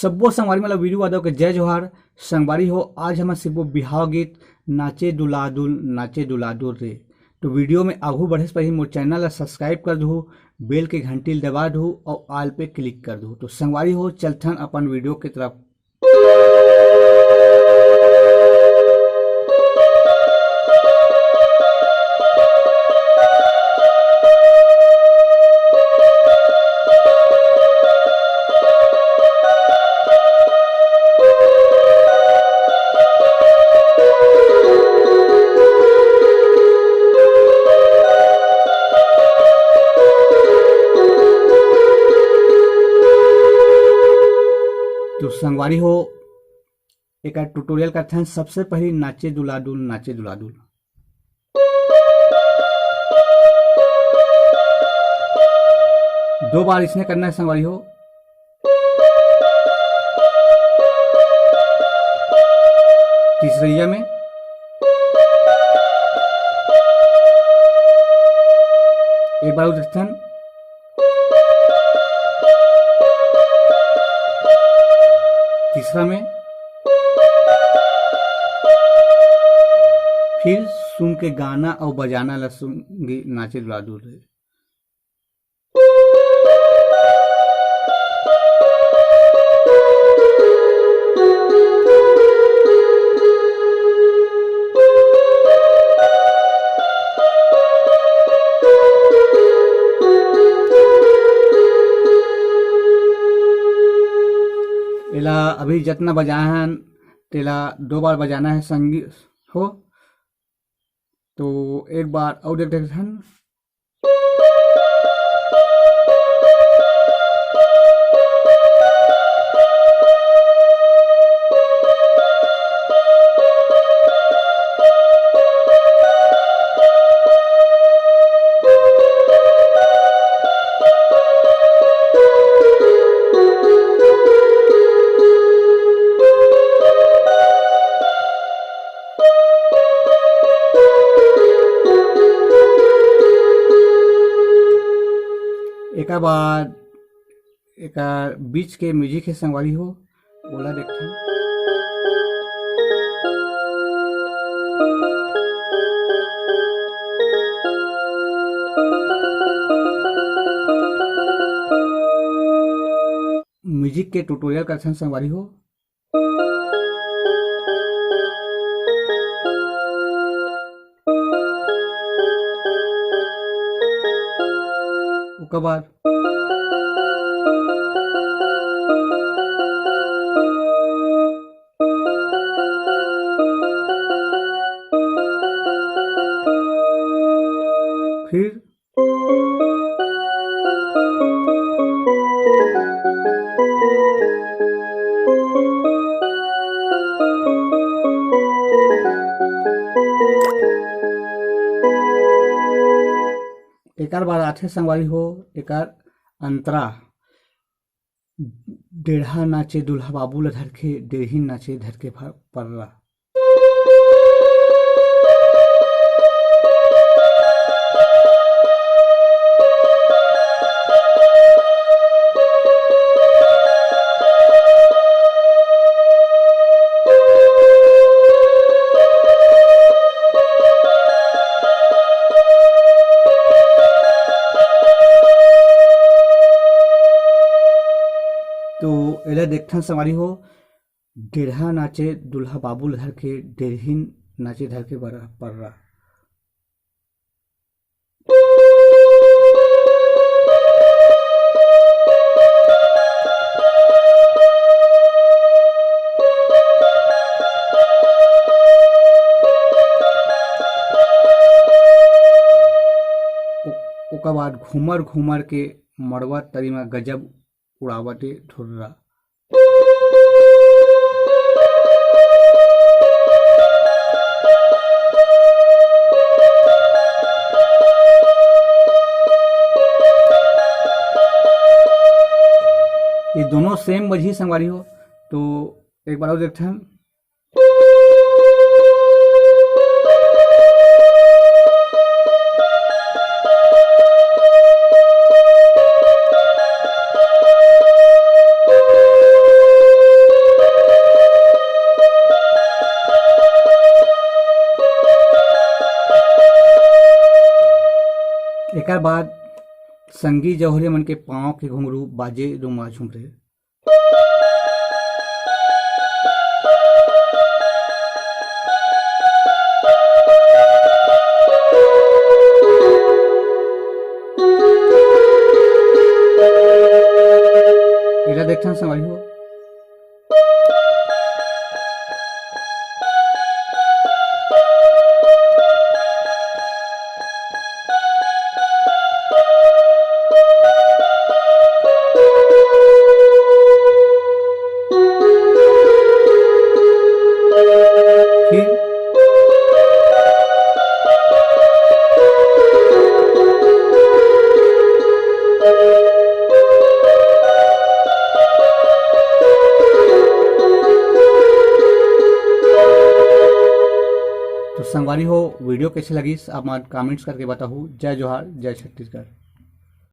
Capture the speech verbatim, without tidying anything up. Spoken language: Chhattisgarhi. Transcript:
सब्बो संगवारी मन ल वीरू यादव के जय जोहार। संगवारी हो, आज हमन सीखबो बिहाव गीत, नाचे दुलादुल, नाचे दुलादुल रे। तो वीडियो में आगू बढ़े से पहले मोर चैनल ला सब्सक्राइब कर दू, बेल के घंटी ल दबा दू और ऑल पे क्लिक कर दू। तो संगवारी हो, चलथन अपन वीडियो के तरफ। तो संगवारी हो, एकर ट्यूटोरियल करथन। सबसे पहली नाचे दुलादुल, नाचे दुलादुल। दो बार इसने करना है संगवारी हो। तीसरैया में एक बार उठथन। तीसरा में फिर सुन के गाना और बजाना ला सुन के नाचे दुलादुल रे। एला अभी जतना बजाए हन, तेला दो बार बजाना है संगी हो। तो एक बार और देख देखथन। एकर बाद एकर बीच के म्यूजिक हे संगवारी हो, ओला देखथन। म्यूजिक के ट्यूटोरियल करथन संगवारी हो। ओकर बाद फिर एकर बाद आथे संगवारी हो, एकर अंतरा। डेढ़हा नाचे दूल्हा बाबू ला धरके, डेढ़हिन नाचे धरके फर-, पर्रा। तो एला देखथन संगवारी हो, डेढ़हा नाचे दूल्हा बाबू ल धरके, डेढ़हिन नाचे धरके बरा-, पर्रा। ओ-, ओकर बाद घूमर घूमर के मड़वा तरी म गजब उड़ावत हे धुर्रा। ये दोनों सेम बजही संगवारी हो, तो एक बार और देखथन। बाद संगी जौहरिया मन के पाँव के घुंघरू बाजे रुमा झुमरे। एला देखथन संगवारी हो। फिर तो संगवारी हो, video कैसे लगिस, आप मन comments करके बताहू। जय जोहार, जय छत्तीसगढ़।